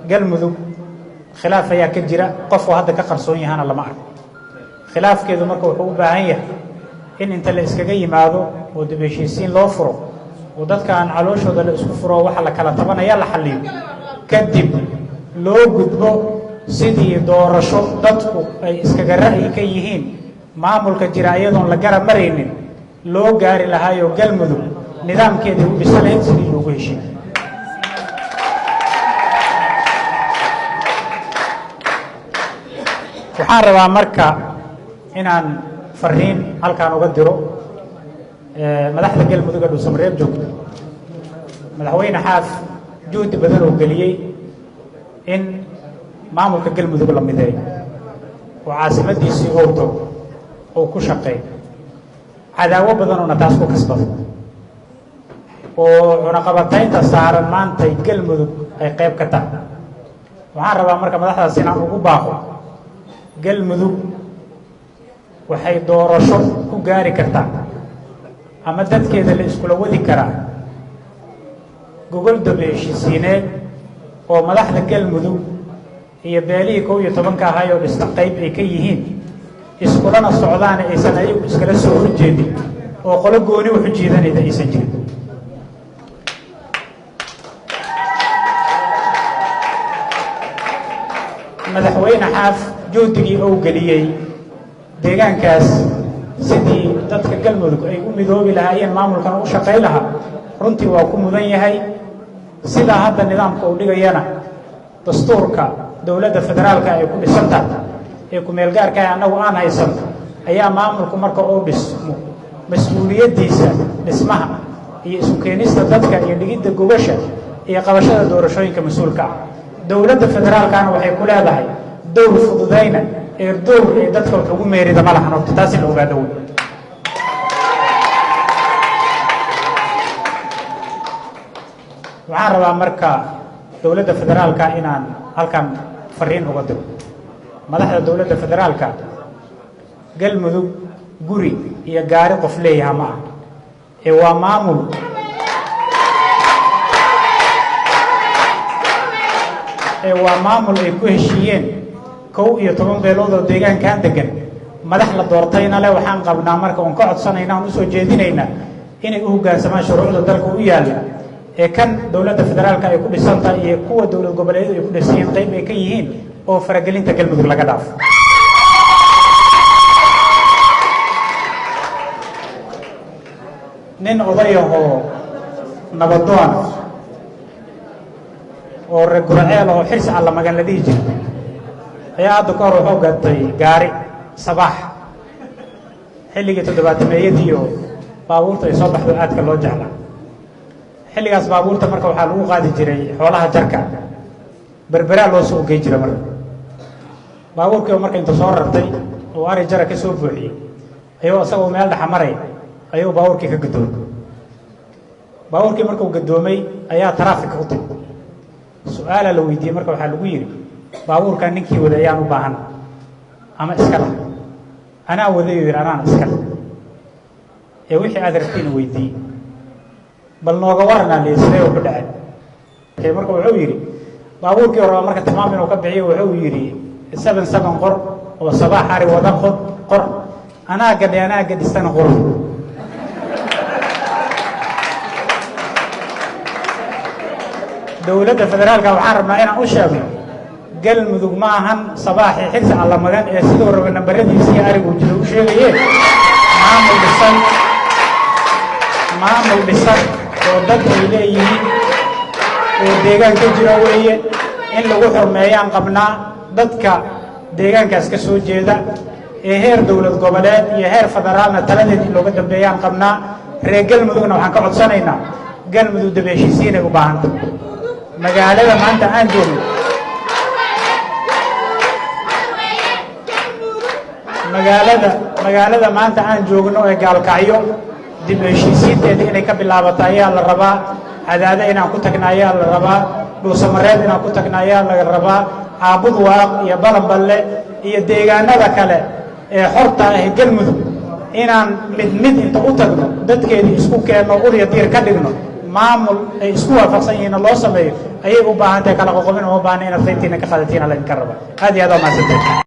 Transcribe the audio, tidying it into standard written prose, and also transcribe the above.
Galmudug khilaaf ayaa ka jira, qofuu hadda ka qarsoon yahana lama arko. Khilaafkeedu marka wuxuu u baahan yahay in inta la iskaga yimaado oo dib heshiisiin loo furo oo dadka aan calooshooda la isku furo, waxa la kala tabanaya la xalliyo, kadib loo gudbo sidii doorasho dadku ay iskaga ra'yi ka yihiin maamulka jira iyadoon la garab maraynin loo gaari lahaayoo Galmudug nidaamkeedii u dhisan lahayd sidii loogu heshiiyo. Waxaan rabaa marka inaan fariin halkaan uga diro madaxda Galmudug ee Dhuusamareeb joogta. Madaxweyne Xaaf juhdi badan oo geliyey in maamulka Galmudug la mideeyo oo caasimadiisii ou tago oo ku shaqeeyo, cadaawo badanoona taas ku kasbado oo cunaqabataynta saaran maantay Galmudug ay qayb ka tahay. Waxaan rabaa marka madaxdaas inaan ugu baaqo, Galmudug waxay doorasho ku gaari kartaa ama dadkeeda la iskula wadi karaa gogol daba heshiisiineed oo madaxda Galmudug iyo beelihii 11-ka ahay oo dhista qayb ay ka yihiin iskulana socdaana, aysan ayagu iskala soo horjeedin oo qolo gooni waxu jiidanayda aysan jirin. Madaxweyne Xaaf juhdigii ou geliyey deegaankaas sidii dadka Galmudug ay u midoobi lahaayeen, maamulkana u shaqay lahaa, runtii waa ku mudan yahay. Sidaa hadda nidaamka uu dhigayana, dastuurka dowladda federaalka ay ku dhisan tahay ee ku-meelgaarka annagu aan haysan ayaa maamulku marka uu dhismo mas-uuliyaddiisa dhismaha iyo isu keenista dadka iyo dhigidda gogasha iyo qabashada doorashooyinka mas-uulka ah. Dowladda federaalkana waxay ku leedahay dowr fududayna ee dowr ee dadka wax ugu meerida ma lahan horta, taas in la ogaado wey. Waxaan rabaa marka dowladda federaalka inaan halkan fariin uga diro madaxda dowladda federaalka. Galmudug guri iyo gaari qof leeyaha ma ah ee waa maamul, ee waa maamul ay ku heshiiyeen 11 beelood oo deegaankan degan, madax la doortayna le. Waxaan qabnaa marka oon ka codsanayna oon usoo jeedinaynaa inay u hoggaansamaan shuruucda dalka u yaalla ee kan dowladda federaalka ay ku dhisantahay iyo kuwa dowlad goboleedyadu ay ku dhisan yihiin qayb ay ka yihiin, oo faragelinta Galmudug laga dhaafo. Nin odayahoo nabadoona oo reer Guraceel oo Xirsi Alla Magan la dhihi jiray ayaa hadda ka hor wuxuu gatay gaari Sabaax xilligii toddobaatameeyadiioo baabuurta ay soo baxdo aadka loo jeclaa. Xilligaas baabuurta marka waxaa lagu qaadi jiray xoolaha jarka, Berberaa loo soo ogey jira. Marka baabuurkiiba marka inta soo rartay oo ari jara ka soo buuxiyey ayuu isagoo meel dhexa maray ayuu baabuurkii ka gadoomay. Baabuurkii markuu gadoomay ayaa taraafika u timi, su-aalaa la weydiiyey. Marka waxaa lagu yidhi, baabuurkan ninkii waday ayaan u baahan ama iska lah? Anaa wadayu yidhi, anaana iska leh ee wixii aad rabtiina weydiiyey, bal nooga waranaa liyi sidee wuxu dhacay. Marka wuxuu yidhi baabuurkii hore marka tilmaam inuu ka bixiyo, wuxuu yidhi 77 qor oo Sabaax ari wada qor qor, anaa gadhay, anaa gadhistana qor. Dowladda federaalka waxaan rabnaa inaan u sheegno, Galmudug ma ahan Sabaaxii Xirsi Alla Magan ee siduu raba nambaradiisi iyo arigu jira u sheegayeen. Maamul dhisan, maamul dhisan oo dad ay leeyihiin oo deegaan ka jira weeye. In lagu xurmeeyaan qabnaa dadka deegaankaas ka soo jeeda ee heer dowlad goboleed iyo heer federaalna taladeed in looga dambeeyaan qabnaa. Reer Galmudugna waxaan ka codsanaynaa, Galmudug daba heshiisiinay u baahanta. Magaalada maanta aan joogno, magaalada maanta aan joogno ee Gaalkacyo, dib heshiisiinteeda inay ka bilaabato ayaa la rabaa. Cadaado inaan ku tagna ayaa la rabaa, Dhuusamareeb inaan ku tagna ayaa laga rabaa, Caabud Waaq iyo Balanballe iyo deegaanada kale ee xorta ah ee Galmudug inaan mid mid inta u tagno dadkeedii isku keenno, urya diir ka dhigno. Maamul ay isku waafaqsan yihiinna loo sameeyo ayay u baahan tahay. Kala qoqobin uma baahna. Inaad qaybtiina ka qaadatiin ala idinka raba. Aad iyo aad waa mahadsantahay.